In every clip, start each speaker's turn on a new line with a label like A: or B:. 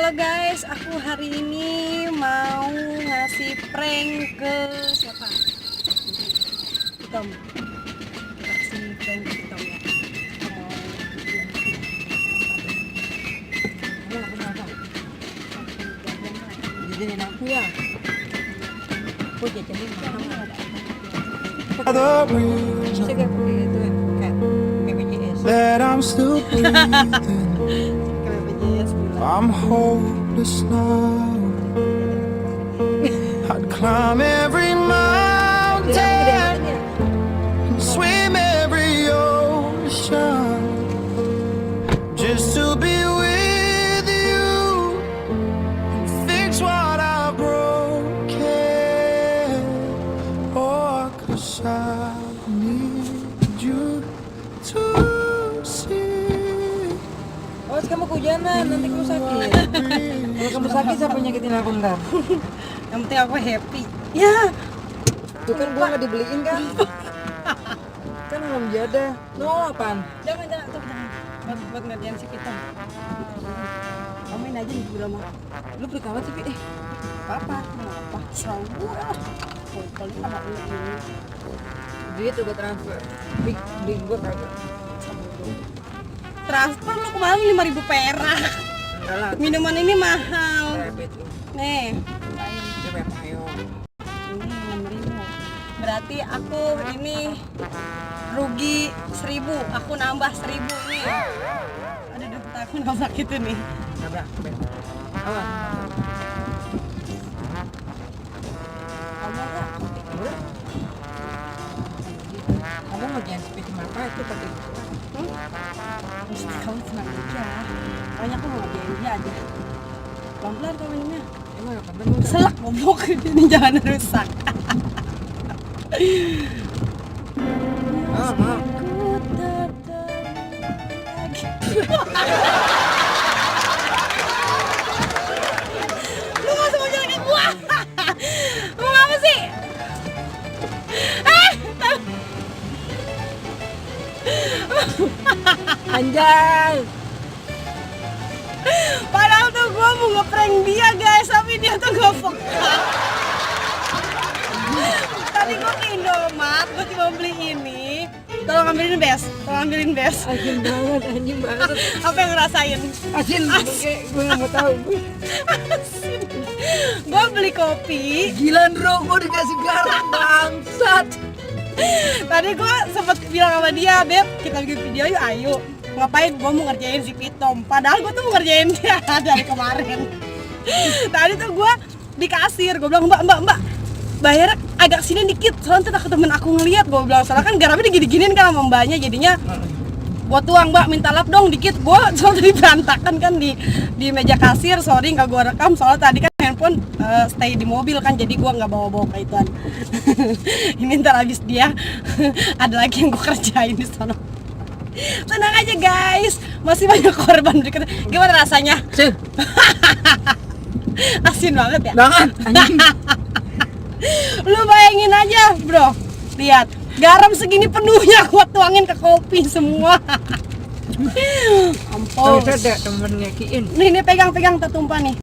A: Halo guys, aku hari ini mau ngasih prank ke siapa? Tom. Kasih prank ke Tom ya.
B: Jajanin aku ya. Kok jajanin mahal ada? Bisa kayak pakai itu kan, kayak BPJS.
C: That I'm still breathing.
A: Ke BPJS gitu.
C: I'm hopeless now. I'd climb every mountain, swim every ocean, just to be with you and fix what I broken. Oh, 'cause I need you to see.
B: Oh, kamu kehujanan, nanti kamu sakit. Kalau kamu sakit, siapa nyakitin aku ntar?
A: Yang penting aku happy. Ya,
B: Tuh kan gua nggak dibeliin kan? Kan belum jadah. No, apaan?
A: jangan tuh jangan. Buat ngerjain si Piton. Kamuin aja nih udah mah.
B: Lu beli kawan sih, Pi?
A: Apa? Kenapa? Serang gua. Paling sama ini.
B: Duit udah transfer. Beli gua kagak.
A: Transfer lu kemarin 5.000 perak.
B: Enggak lah.
A: Minuman ini mahal.
B: Debit lu.
A: Nih,
B: Coba ayo.
A: ini 6.000. Berarti aku ini rugi 1.000. Aku nambah 1.000 nih. Aduh, aku nggak sakit ini.
B: Nabrak. Awas.
A: Kamu nggak?
B: Kamu ngerjain seperti apa itu pakai
A: Mesti kamu tenang aja. Pokoknya aku mau ngerjain dia aja. Pelan-pelan kamu minumnya.
B: emang apa bener?
A: Selak goblok ini jangan rusak.
B: Maaf.
A: Lu masih mau jalan ke gua? Mau apa sih?
B: Anjay.
A: Padahal tuh gua mau ngeprank dia guys, tapi dia tuh gak peka. Tadi gua ke Indomaret, gua cuma beli ini. Tolong ambilin bes.
B: Asin banget, anjing banget.
A: Apa yang ngerasain?
B: Asin. Kayak gue nggak mau tahu.
A: Gua beli kopi.
B: Gila bro, gue dikasih garam bangsat.
A: Tadi gua sempet bilang sama dia, Beb, kita bikin video yuk, ayo. Ngapain? Gua mau ngerjain si Pitom. Padahal gua tuh mau ngerjain dia dari kemarin. Tadi tuh gua di kasir, gua bilang, Mbak, bayar agak sini dikit, soalnya takut temen aku ngeliat. Gua bilang, soalnya kan garamnya digini-giniin kan sama mbaknya, jadinya gua tuang, Mbak, minta lap dong dikit. Gua soalnya tadi berantakan kan di meja kasir, sorry nggak gua rekam, soalnya tadi kan handphone stay di mobil kan, jadi gua nggak bawa kaituan. Ini ntar habis dia ada lagi yang gua kerjain di sana. Tenang aja guys, masih banyak korban berikutnya. Gimana rasanya? Asin banget ya?
B: Banget, anjing.
A: Lu bayangin aja bro, lihat garam segini penuhnya gua tuangin ke kopi semua. Ampun.
B: Terus ada temen nyakiin.
A: Nih pegang tertumpah nih.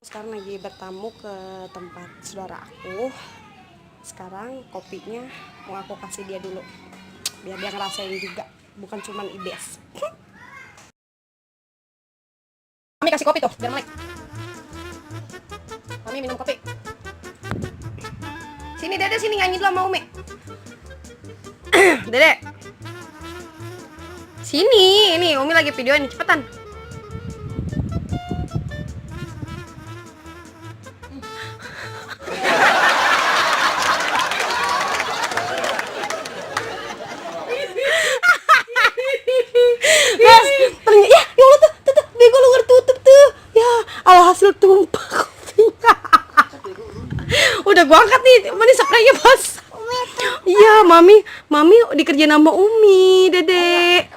A: Sekarang lagi bertamu ke tempat saudara aku. Sekarang kopinya mau aku kasih dia dulu, biar dia ngerasain juga, bukan cuman ibes. Kami kasih kopi tuh, biar melek. Kami minum kopi. Sini Dede, sini nyanyi dulu sama Umi. Dede. Sini, ini Umi lagi videoin, cepetan. Guys, ternyata ya Allah tuh, bego lu tutup tuh. Ya, alhasil tumpah kopinya. Udah gua angkat nih, mana spraynya basah. Iya, mami dikerjain sama Umi, Dede.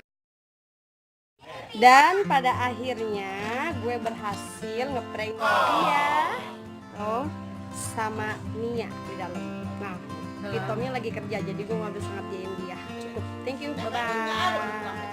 A: Dan pada akhirnya gue berhasil ngeprank dia. Oh, sama Nia di dalam. Nah, Pitomnya lagi kerja, jadi gue nggak bisa ngerjain dia. Cukup, thank you, bye bye.